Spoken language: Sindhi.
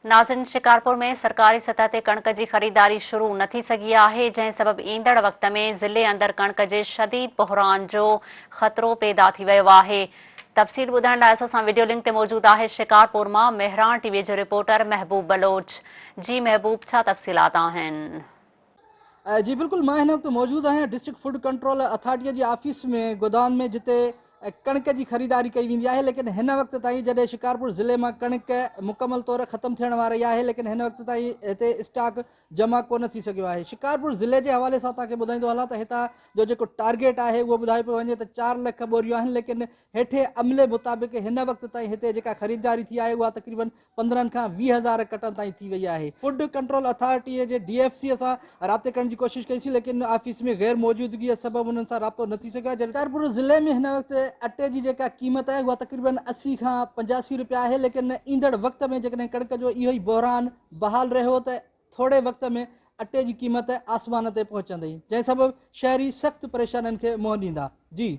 ناظرين شڪارپور ۾ سرڪاري سطح تي ڪڻڪ جي خريداري شروع نه ٿي سگهي آهي، جنهن سبب ايندڙ وقت ۾ ضلعي اندر ڪڻڪ جي شديد بحران جو خطرو پيدا ٿي ويو آهي. تفصيل ٻڌائڻ لاء اسان سان وڊيو لنڪ تي موجود آهي شڪارپور مان مهراڻ ٽي وي جو رپورٽر محبوب بلوچ. جي محبوب ڇا تفصيلات آهن؟ جي بلڪل مان هن وقت موجود آهيان ڊسٽرڪٽ فوڊ ڪنٽرول اٿارٽي جي آفيس ۾ گودام ۾ جتي ڪڻڪ جي خريداري ڪئي ويندي آهي ليڪن هن وقت تائين جڏهن شڪارپور ضلعي مان ڪڻڪ مڪمل طور ختم ٿيڻ واري آهي ليڪن هن وقت تائين هتي اسٽاڪ جمع ڪونه ٿي سگهيو آهي شڪارپور ضلعي جي حوالي سان توهان کي ٻڌائيندو هلان ته هتان جو جيڪو ٽارگيٽ آهي اهو ٻڌايو پيو وڃي ته 4 لک ٻوريون آهن ليڪن هيٺين عملي مطابق هن وقت تائين هتي جيڪا خريداري ٿي آهي اها تقريبن 15 کان 20 هزار ڪٽن تائين ٿي وئي آهي. فوڊ ڪنٽرول اٿارٽي جي ڊي ايف سي سان رابطي ڪرڻ جي ڪوشش ڪئي سين ليڪن آفيس ۾ غير موجودگي سبب انهن سان رابطو نه ٿي سگهيو آهي. شڪارپور ضلعي ۾ هن وقت اٽي جي جيڪا قيمت آهي اها تقريبن 80 کان 85 رپيا آهي ليڪن ايندڙ وقت ۾ جيڪڏهن ڪڻڪ جو اهو ئي بحران بحال رهيو ته ٿوري وقت ۾ اٽي جي قيمت آسمان تي پهچندي جنهن سبب شهري سخت پريشانين کي منهن ڏيندا. جي.